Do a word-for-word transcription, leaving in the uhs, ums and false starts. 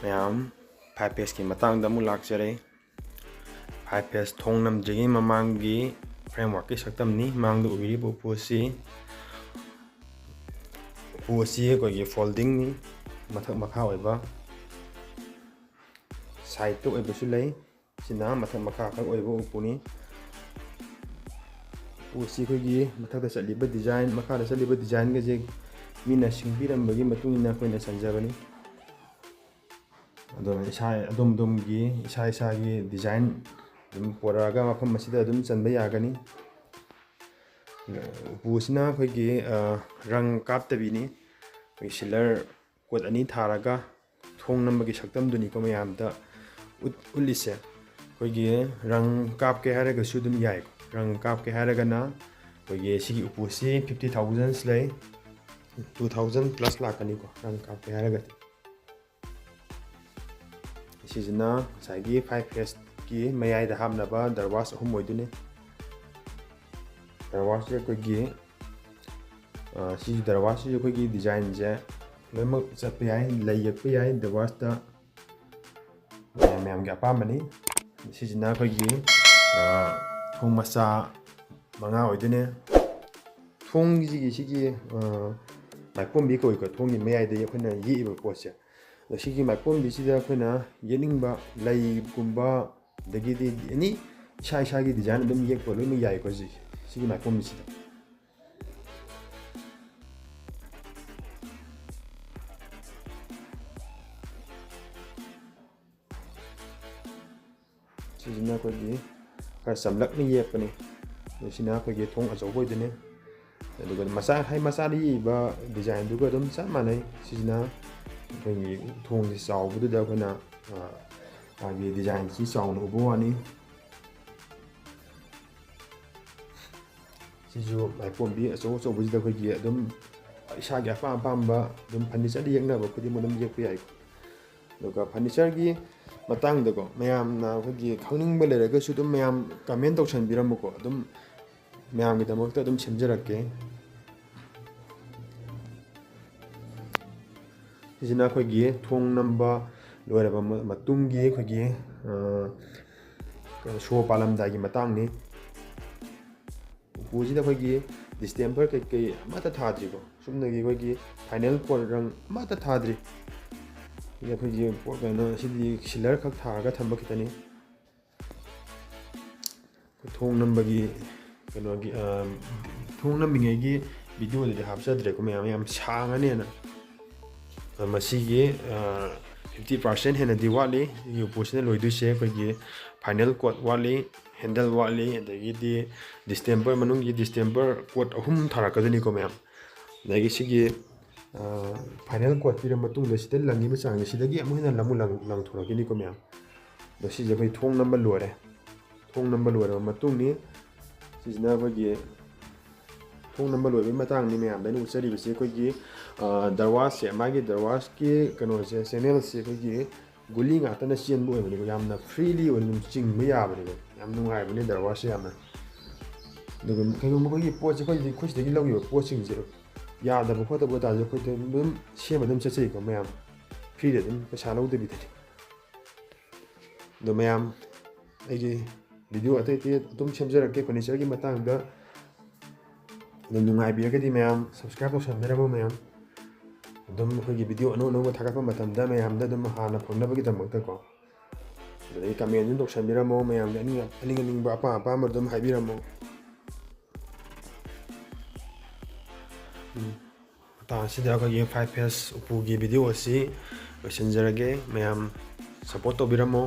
ꯃꯌꯥꯝ, five S ꯀꯤ ꯃꯇꯥꯡꯗ ꯑꯃꯨꯛ ꯂꯥꯛꯆꯔꯦ꯫ Five S ꯊꯣꯡ ꯅꯝꯗ꯭ꯔꯤꯉꯩ ꯃꯃꯥꯡꯒꯤ framework ꯀꯤ ꯁꯛꯇꯝꯅꯤ꯫ ꯃꯥꯡꯗ ꯎꯕꯤꯔꯤꯕ ꯎꯄꯨ ꯑꯁꯤ, ꯎꯄꯨ ꯑꯁꯤ ꯑꯩꯈꯣꯏꯒꯤ folding ꯅꯤ, ꯃꯊꯛ ꯃꯈꯥ ꯑꯣꯏꯕ, side ꯇ ꯑꯣꯏꯕꯁꯨ ꯂꯩ꯫ ꯁꯤꯅ ꯃꯊꯛ ꯃꯈꯥ ꯈꯛ ꯑꯣꯏꯕ ꯎꯄꯨꯅꯤ꯫ ꯎꯄꯨ ꯑꯁꯤ ꯑꯩꯈꯣꯏꯒꯤ ꯃꯊꯛꯇ ꯆꯠꯂꯤꯕ design, ꯃꯈꯥꯗ ꯆꯠꯂꯤꯕ design ꯒꯁꯦ ꯃꯤꯅ ꯁꯤꯡꯕꯤꯔꯝꯕꯒꯤ ꯃꯇꯨꯡ ꯏꯟꯅ ꯑꯩꯈꯣꯏꯅ ꯆꯟꯖꯕꯅꯤ꯫ ꯑꯗꯨꯅ ꯏꯁꯥ, ꯑꯗꯣꯝ ꯑꯗꯣꯝꯒꯤ ꯏꯁꯥ ꯏꯁꯥꯒꯤ design ꯑꯗꯨꯝ ꯄꯣꯔꯛꯑꯒ ꯃꯐꯝ ꯑꯁꯤꯗ ꯑꯗꯨꯝ ꯆꯟꯕ ꯌꯥꯒꯅꯤ꯫ ꯎꯄꯨꯁꯤꯅ ꯑꯩꯈꯣꯏꯒꯤ, ꯑ, ꯔꯪ ꯀꯥꯞꯇꯕꯤꯅꯤ꯫ ꯑꯩꯈꯣꯏ sealer coat ꯑꯅꯤ ꯊꯥꯔꯒ ꯊꯣꯡ ꯅꯝꯕꯒꯤ ꯁꯛꯇꯝꯗꯨꯅꯤꯀꯣ ꯃꯌꯥꯝꯗ ꯎꯠ-, ꯎꯠꯂꯤꯁꯦ꯫ ꯑꯩꯈꯣꯏꯒꯤ ꯔꯪ ꯀꯥꯞꯀꯦ ꯍꯥꯏꯔꯒꯁꯨ ꯑꯗꯨꯝ ꯌꯥꯏꯀꯣ꯫ ꯔꯪ ꯀꯥꯞꯀꯦ ꯍꯥꯏꯔꯒꯅ ꯑꯩꯈꯣꯏꯒꯤ ꯁꯤꯒꯤ ꯎꯄꯨꯁꯤ fifty thousand ꯂꯩ, two thousand plus ꯂꯥꯛꯀꯅꯤꯀꯣ, ꯔꯪ ꯀꯥꯞꯀꯦ ꯍꯥꯏꯔꯒꯗꯤ꯫ ꯁꯤꯁꯤꯅ ꯉꯁꯥꯏꯒꯤ five S ꯀꯤ ꯃꯌꯥꯏꯗ ꯍꯥꯞꯅꯕ ꯗꯔꯋꯥꯖ ꯑꯍꯨꯝ ꯑꯣꯏꯗꯣꯏꯅꯤ꯫ ꯗꯔꯋꯥꯖꯁꯦ ꯑꯩꯈꯣꯏꯒꯤ, ꯑ, ꯁꯤꯒꯤ ꯗꯔꯋꯥꯖꯁꯤꯁꯨ ꯑꯩꯈꯣꯏꯒꯤ design ꯁꯦ ꯂꯣꯏꯅꯃꯛ ꯆꯠꯄ ꯌꯥꯏ, ꯂꯩ ꯌꯦꯛꯄ ꯌꯥꯏ ꯗꯔꯋꯥꯖꯇ, ꯃꯌꯥꯝ ꯃꯌꯥꯝꯒꯤ ꯑꯄꯥꯝꯕꯅꯤ꯫ ꯁꯤꯁꯤꯅ ꯑꯩꯈꯣꯏꯒꯤ, ꯑ, ꯊꯣꯡ ꯃꯆꯥ ꯃꯉꯥ ꯑꯣꯏꯗꯣꯏꯅꯦ꯫ ꯊꯣꯡꯒꯤꯁꯤꯒꯤ, ꯁꯤꯒꯤ, ꯑ, ꯃꯥꯏꯄꯣꯝꯕꯤ ꯀꯧꯏꯀꯣ, ꯊꯣꯡꯒꯤ ꯃꯌꯥꯏꯗ ꯑꯩꯈꯣꯏꯅ ꯌꯦꯛꯏꯕ ꯄꯣꯠꯁꯦ꯫ ꯑꯗꯣ ꯁꯤꯒꯤ ꯃꯥꯏꯄꯣꯝꯕꯤꯁꯤꯗ ꯑꯩꯈꯣꯏꯅ ꯌꯦꯛꯅꯤꯡꯕ ꯂꯩꯒꯨꯝꯕ, ꯑꯗꯒꯤꯗꯤ any ꯏꯁꯥ ꯏꯁꯥꯒꯤ design ꯑꯗꯨꯝ ꯌꯦꯛꯄ ꯂꯣꯏꯅ ꯌꯥꯏꯀꯣ ꯁꯤꯁꯦ, ꯁꯤꯒꯤ ꯃꯥꯏꯄꯣꯝꯕꯤꯁꯤꯗ꯫ ꯁꯤꯁꯤꯅ ꯑꯩꯈꯣꯏꯒꯤ ꯈꯔ ꯆꯝꯂꯞꯅ ꯌꯦꯛꯄꯅꯤ꯫ ꯑꯗꯣ ꯁꯤꯅ ꯑꯩꯈꯣꯏꯒꯤ ꯊꯣꯡ ꯑꯆꯧꯕ ꯑꯣꯏꯗꯣꯏꯅꯤ꯫ ꯑꯗꯨꯒ ꯃꯆꯥ, ꯍꯥꯏ ꯃꯆꯥꯗ ꯌꯦꯛꯏꯕ design ꯗꯨꯒ ꯑꯗꯨꯝ ꯆꯞ ꯃꯥꯟꯅꯩ꯫ ꯁꯤꯁꯤꯅ ꯑꯩꯈꯣꯏꯒꯤ ꯊꯣꯡꯁꯦ ꯆꯥꯎꯕꯗꯨꯗ ꯑꯩꯈꯣꯏꯅ, ꯑ, ꯃꯥꯒꯤ design ꯁꯤ ꯆꯥꯎꯅ ꯎꯕ ꯋꯥꯅꯤ꯫ ꯁꯤꯁꯨ ꯃꯥꯏꯄꯣꯝꯕꯤ ꯑꯆꯧ ꯑꯆꯧꯕꯁꯤꯗ ꯑꯩꯈꯣꯏꯒꯤ ꯑꯗꯨꯝ ꯏꯁꯥꯒꯤ ꯑꯄꯥꯝ ꯑꯄꯥꯝꯕ ꯑꯗꯨꯝ furniture ꯗ ꯌꯦꯛꯅꯕ ꯈꯨꯗꯤꯡꯃꯛ ꯑꯗꯨꯝ ꯌꯦꯛꯄ ꯌꯥꯏꯀꯣ꯫ ꯑꯗꯨꯒ furniture ꯒꯤ ꯃꯇꯥꯡꯗꯀꯣ, ꯃꯌꯥꯝꯅ ꯑꯩꯈꯣꯏꯒꯤ ꯈꯪꯅꯤꯡꯕ ꯂꯩꯔꯒꯁꯨ ꯑꯗꯨꯝ ꯃꯌꯥꯝ comment ꯇꯧꯁꯟꯕꯤꯔꯝꯃꯨꯀꯣ, ꯑꯗꯨꯝ ꯃꯌꯥꯝꯒꯤꯗꯃꯛꯇ ꯑꯗꯨꯝ ꯁꯦꯝꯖꯔꯛꯀꯦ꯫ ꯁꯤꯁꯤꯅ ꯑꯩꯈꯣꯏꯒꯤ ꯊꯣꯡ ꯅꯝꯕ, ꯂꯣꯏꯔꯕ ꯃ- ꯃꯇꯨꯡꯒꯤ ꯑꯩꯈꯣꯏꯒꯤ, ꯑ, ꯀꯩꯅꯣ, ꯁꯣ ꯄꯥꯜꯂꯝꯗꯥꯏꯒꯤ ꯃꯇꯥꯡꯅꯤ꯫ ꯎꯄꯨꯁꯤꯗ ꯑꯩꯈꯣꯏꯒꯤ ꯗꯤꯁꯇꯦꯝꯄꯔ ꯀꯩꯀꯩ ꯑꯃꯠꯇ ꯊꯥꯗ꯭ꯔꯤꯀꯣ꯫ ꯁꯨꯞꯅꯒꯤ ꯑꯩꯈꯣꯏꯒꯤ ꯐꯥꯏꯅꯦꯜ ꯀꯣꯠ ꯔꯪ ꯑꯃꯠꯇ ꯊꯥꯗ꯭ꯔꯤ꯫ ꯁꯤꯗ ꯑꯩꯈꯣꯏꯒꯤ ꯄꯣꯠ ꯀꯩꯅꯣ, ꯁꯤꯗꯤ ꯁꯤꯂꯔ ꯈꯛ ꯊꯥꯔꯒ ꯊꯝꯕ ꯈꯤꯇꯅꯤ꯫ ꯊꯣꯡ ꯅꯝꯕꯒꯤ ꯀꯩꯅꯣꯒꯤ, ꯑ, ꯊꯣꯡ ꯅꯝꯃꯤꯉꯩꯒꯤ ꯚꯤꯗꯤꯑꯣꯗꯨꯗꯤ ꯍꯥꯞꯆꯗ꯭ꯔꯦꯀꯣ ꯃꯌꯥꯝ, ꯌꯥꯝ ꯁꯥꯡꯉꯅꯦꯅ꯫ ꯑ, ꯃꯁꯤꯒꯤ, ꯑ, fifty percent ꯍꯦꯟꯅꯗꯤ ꯋꯥꯠꯂꯤ꯫ ꯁꯤꯒꯤ ꯎꯄꯨꯁꯤꯅ ꯂꯣꯏꯗꯣꯏꯁꯦ ꯑꯩꯈꯣꯏꯒꯤ ꯐꯥꯏꯅꯦꯜ ꯀꯣꯠ ꯋꯥꯠꯂꯤ, ꯍꯦꯟꯗꯜ ꯋꯥꯠꯂꯤ, ꯑꯗꯒꯤꯗꯤ ꯗꯤꯁꯇꯦꯝꯄꯔ, ꯃꯅꯨꯡꯒꯤ ꯗꯤꯁꯇꯦꯝꯄꯔ ꯀꯣꯠ ꯑꯍꯨꯝ ꯊꯥꯔꯛꯀꯗꯣꯏꯅꯤꯀꯣ ꯃꯌꯥꯝ꯫ ꯑꯗꯒꯤ ꯁꯤꯒꯤ, ꯑ, ꯐꯥꯏꯅꯦꯜ ꯀꯣꯠ ꯄꯤꯔ ꯃꯇꯨꯡꯗ ꯁꯤꯗ ꯂꯪꯉꯤꯕ ꯆꯥꯡꯁꯦ ꯁꯤꯗꯒꯤ ꯑꯃꯨꯛ ꯍꯦꯟꯅ ꯂꯪ-, ꯂꯪ-, ꯂꯪꯊꯣꯔꯛꯈꯤꯅꯤꯀꯣ ꯃꯌꯥꯝ꯫ ꯑꯗꯣ ꯁꯤꯁꯦ ꯑꯩꯈꯣꯏ ꯊꯣꯡ ꯅꯝꯕ ꯂꯣꯏꯔꯦ꯫ ꯊꯣꯡ ꯅꯝꯕ ꯂꯣꯏꯔꯕ ꯃꯇꯨꯡꯅꯤ꯫ ꯁꯤꯁꯤꯅ ꯑꯩꯈꯣꯏꯒꯤ ꯊꯣꯡ ꯅꯝꯕ ꯂꯣꯏꯕꯒꯤ ꯃꯇꯥꯡꯅꯤ ꯃꯌꯥꯝꯗ ꯑꯩꯅ ꯎꯠꯆꯔꯤꯕꯁꯤ꯫ ꯑꯩꯈꯣꯏꯒꯤ, ꯑ, ꯗꯔꯋꯥꯖꯁꯦ, ꯃꯥꯒꯤ ꯗꯔꯋꯥꯖꯀꯤ ꯀꯩꯅꯣꯁꯦ, ꯆꯦꯅꯦꯜꯁꯦ ꯑꯩꯈꯣꯏꯒꯤ ꯒꯨꯂꯤ ꯉꯥꯛꯇꯅ ꯆꯦꯟꯕ ꯑꯣꯏꯕꯅꯤꯀꯣ꯫ ꯌꯥꯝꯅ ꯐ꯭ꯔꯤꯂꯤ ꯑꯣꯏꯅ ꯑꯗꯨꯝ ꯆꯤꯡꯕ ꯌꯥꯕꯅꯤꯀꯣ꯫ ꯌꯥꯝ ꯅꯨꯡꯉꯥꯏꯕꯅꯦ ꯗꯔꯋꯥꯖꯁꯦ ꯌꯥꯝꯅ꯫ ꯑꯗꯨꯒ ꯀꯩꯒꯨꯝꯕ ꯑꯩꯈꯣꯏꯒꯤ ꯄꯣꯠꯁꯦ, ꯑꯩꯈꯣꯏ, ꯑꯩꯈꯣꯏ ꯁꯤꯗꯒꯤ ꯂꯧꯈꯤꯕ ꯄꯣꯠꯁꯤꯡꯁꯦ ꯌꯥꯗꯕ ꯈꯣꯠꯇꯕ ꯑꯣꯏ ꯇꯥꯔꯁꯨ ꯑꯩꯈꯣꯏꯗ ꯑꯗꯨꯝ ꯁꯦꯝꯕ ꯑꯗꯨꯝ ꯆꯠꯆꯩꯀꯣ ꯃꯌꯥꯝ, ꯐ꯭ꯔꯤꯗ ꯑꯗꯨꯝ, ꯄꯩꯁꯥ ꯂꯧꯗꯕꯤꯗꯅꯤ꯫ ꯑꯗꯣ ꯃꯌꯥꯝ, ꯑꯩꯒꯤ ꯚꯤꯗꯤꯑꯣ ꯑꯇꯩ ꯑꯇꯩ ꯑꯗꯨꯝ ꯁꯦꯝꯖꯔꯛꯀꯦ ꯐꯔꯅꯤꯆꯔꯒꯤ ꯃꯇꯥꯡꯗ꯫ ꯑꯗꯨꯝ ꯅꯨꯡꯉꯥꯏꯕꯤꯔꯒꯗꯤ ꯃꯌꯥꯝ subscribe ꯇꯧꯁꯟꯕꯤꯔꯝꯃꯣ ꯃꯌꯥꯝ꯫ ꯑꯗꯨꯝ ꯑꯩꯈꯣꯏꯒꯤ ꯚꯤꯗꯤꯑꯣ ꯑꯅꯧ ꯑꯅꯧꯕ ꯊꯥꯒꯠꯄ ꯃꯇꯝꯗ ꯃꯌꯥꯝꯗ ꯑꯗꯨꯝ ꯍꯥꯟꯅ ꯐꯪꯅꯕꯒꯤꯗꯃꯛꯇꯀꯣ꯫ ꯑꯗꯨꯗꯒꯤ comment ꯑꯗꯨꯝ ꯇꯧꯁꯟꯕꯤꯔꯝꯃꯣ ꯃꯌꯥꯝꯒꯤ ꯑꯅꯤꯡ ꯑꯅꯤꯡ ꯑꯅꯤꯡꯕ ꯑꯄꯥꯝ ꯑꯄꯥꯝꯕ ꯑꯗꯨꯝ ꯍꯥꯏꯕꯤꯔꯝꯃꯣ꯫ ꯎꯝ꯫ ꯃꯇꯥꯡ ꯑꯁꯤꯗ ꯑꯩꯈꯣꯏꯒꯤ five phase ꯎꯄꯨꯒꯤ ꯚꯤꯗꯤꯑꯣ ꯑꯁꯤ ꯂꯣꯏꯁꯤꯟꯖꯔꯒꯦ꯫ ꯃꯌꯥꯝ support ꯇꯧꯕꯤꯔꯝꯃꯣ꯫